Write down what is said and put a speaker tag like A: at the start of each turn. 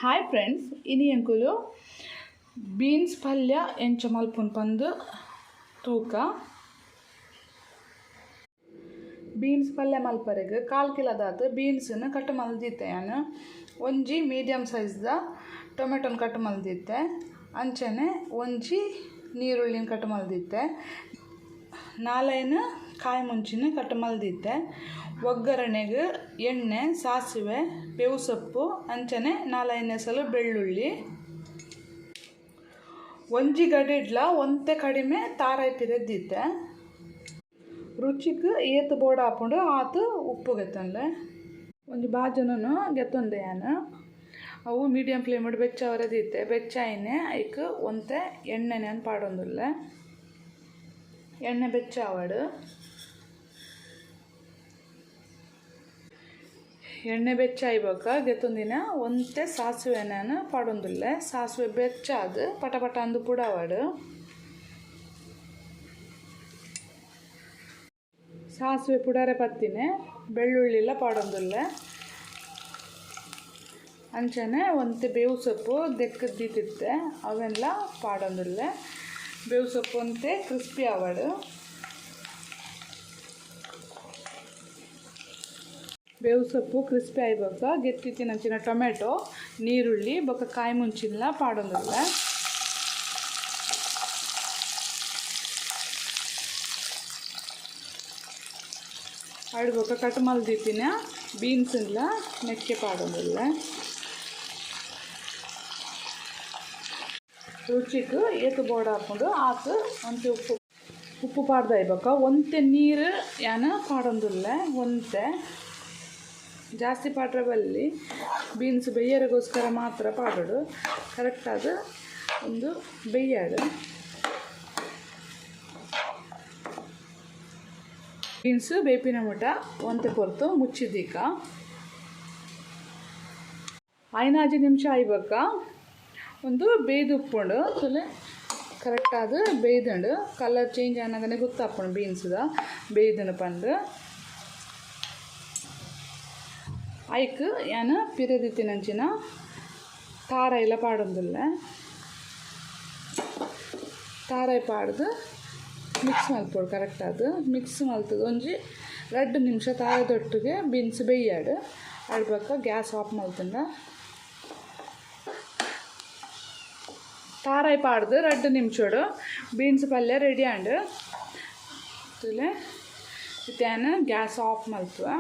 A: Hi friends, ಇನಿ ಎಂಕುಲು beans ಪಲ್ಯ ಎಂಚ ಮಲ್ಪುನ್ ಪಂದ್ ತೂಕ. ಬೀನ್ಸ್ ಪಲ್ಯ ಮಲ್ಪರೆಗ್ ಕಾಲ್ ಕಿಲದಾತ್ ಬೀನ್ಸ್ನ್ ಕಟ್ ಮಲ್ದಿತ್ತೆ ಯಾನ್. ಒಂಜಿ ಮೀಡಿಯಮ್ ಸೈಜ್ದ ಟೊಮೆಟೊನ್ ಕಟ್ ಮಲ್ದಿತ್ತೆ. ಅಂಚನೆ ಒಂಜಿ ನೀರುಳ್ಳಿನ್ ಕಟ್ ಮಲ್ದಿತ್ತೆ. ನಾಲೈನ್ ಕಾಯಿ ಮುಂಚಿನ ಕಟ್ ಮಲ್ದಿತ್ತೆ. ಒಗ್ಗರಣೆಗ್ ಎಣ್ಣೆ, ಸಾಸಿವೆ, ಬೇವು ಸೊಪ್ಪು, ಅಂಚನೆ ನಾಲೈನ್ ಎಸಲು ಬೆಳ್ಳುಳ್ಳಿ. ಒಂಜಿ ಗಡಿಡ್ಲ ಒಂತೆ ಕಡಿಮೆ ತಾರಾಯಿ ಪಿರೆದ್ದಿತ್ತೆ. ರುಚಿಕ್ ಏತ್ ಬೋಡಾಪುಂಡು ಆತ್ ಉಪ್ಪು ಗೆತ್ತೊನ್ಲೆ. ಒಂಜಿ ಬಾಜನೊನು ಗೆತ್ತೊಂದೆ ಯಾನ್. ಅವು ಮೀಡಿಯಂ ಫ್ಲೇಮ್ ಬೆಚ್ಚ ಅವರೆ ಬೆಚ್ಚ ಆಯಿನೆ ಐಕ್ ಒಂತೆ ಎಣ್ಣೆನೆ ಪಾಡೊಂದುಲ್ಲೆ. ಎಣ್ಣೆ ಬೆಚ್ಚ ಆವಡ್. ಎಣ್ಣೆ ಬೆಚ್ಚ ಆಯ್ಬೊಕ್ಕ ಗೆತ್ತೊಂದಿನ ಒಂತೆ ಸಾಸಿವೆನ ಪಾಡೊಂದುಲ್ಲೆ. ಸಾಸಿವೆ ಬೆಚ್ಚಾದ್ ಪಟ ಪಟ ಅಂದ್ ಪುಡಾವಡ್. ಸಾಸಿವೆ ಪುಡಾರೆ ಪತ್ತಿನೆ ಬೆಳ್ಳುಳ್ಳಿಲ ಪಾಡೊಂದುಲ್ಲೆ. ಅಂಚನೆ ಒಂತೆ ಬೇವು ಸೊಪ್ಪು ದೆಕ್ಕದ್ ದೀತಿತ್ತೆ ಅವೆನ್ಲ ಪಾಡೊಂದುಲ್ಲೆ. ಬೇವು ಸೊಪ್ಪು ಒಂತೆ ಕ್ರಿಸ್ಪಿ ಆವಡ್. ಬೇವು ಸೊಪ್ಪು ಕ್ರಿಸ್ಪಿ ಆಯ್ಬೊಕ್ಕ ಗೆತ್ತಿತ್ತಿನಂಚಿನ ಟೊಮೆಟೊ, ನೀರುಳ್ಳಿ ಬೊಕ್ಕ ಕಾಯಿ ಮುಂಚಿನ್ಲ ಪಾಡೊಂದುಲ್ಲೆ. ಅಯ್ಡ್ ಬೊಕ್ಕ ಕಟ್ ಮಲ್ದಿತ್ತಿನ ಬೀನ್ಸ್ನ್ಲ ನೆಕ್ಕೆ ಪಾಡೊಂದುಲ್ಲೆ. ರುಚಿಕ್ ಏತ್ ಬೋಡಾಪುಂಡು ಆತ್ ಒಂತೆ ಉಪ್ಪು ಉಪ್ಪು ಪಾಡ್ದಾಯಿ ಬೊಕ್ಕ ಒಂತೆ ನೀರು ಯಾನ್ ಪಾಡೊಂದುಲ್ಲೆ. ಒಂತೆ ಜಾಸ್ತಿ ಪಾಡ್ರೆ ಬಲ್ಲಿ, ಬೀನ್ಸ್ ಬೇಯರೆಗೋಸ್ಕರ ಮಾತ್ರ ಪಾಡೊಡು. ಕರೆಕ್ಟಾದ್ ಉಂದು ಬೇಯ್ಯಡ್. ಬೀನ್ಸ್ ಬೇಪಿನ ಮುಟ ಒಂತೆ ಪೊರ್ತು ಮುಚ್ಚಿದೀಕ. ಐನಾಜಿ ನಿಮಿಷ ಆಯಿ ಬೊಕ್ಕ ಉಂದು ಬೇಯ್ದು ಉಪ್ಪುಂಡು. ತೂಲೆ ಕರೆಕ್ಟಾದ್ ಬೇಯ್ದುಂಡು. ಕಲರ್ ಚೇಂಜ್ ಆನಗನೆ ಗೊತ್ತಾಪುಂಡು ಬೀನ್ಸ್ದ ಬೇಯ್ದುಂಡು ಪಂದ್. ಐಕ್ ಯಾನ್ ಪಿರೆದಿತ್ತಿನಂಚಿನ ತಾರಾಯಿಲ ಪಾಡೊಂದುಲ್ಲೆ. ತಾರಾಯಿ ಪಾಡ್ದ್ ಮಿಕ್ಸ್ ಮಲ್ಪೊಡು ಕರೆಕ್ಟಾದ್. ಮಿಕ್ಸ್ ಮಲ್ತುದು ಒಂಜಿ ರಡ್ಡ್ ನಿಮಿಷ ತಾರಾಯಿದೊಟ್ಟುಗೆ ಬೀನ್ಸ್ ಬೇಯ್ಯಡ್. ಅಯ್ಡ್ ಬೊಕ್ಕ ಗ್ಯಾಸ್ ಆಫ್ ಮಲ್ತುಂಡ ತಾರಾಯಿ ಪಾಡ್ದ್ ರಡ್ಡ್ ನಿಮಿಷೊಡು ಬೀನ್ಸ್ ಪಲ್ಯ ರೆಡಿ ಆಂಡ್. ತೂಲೆ ಇತ್ತೆ ಯಾನ್ ಗ್ಯಾಸ್ ಆಫ್ ಮಲ್ಪುವೆ.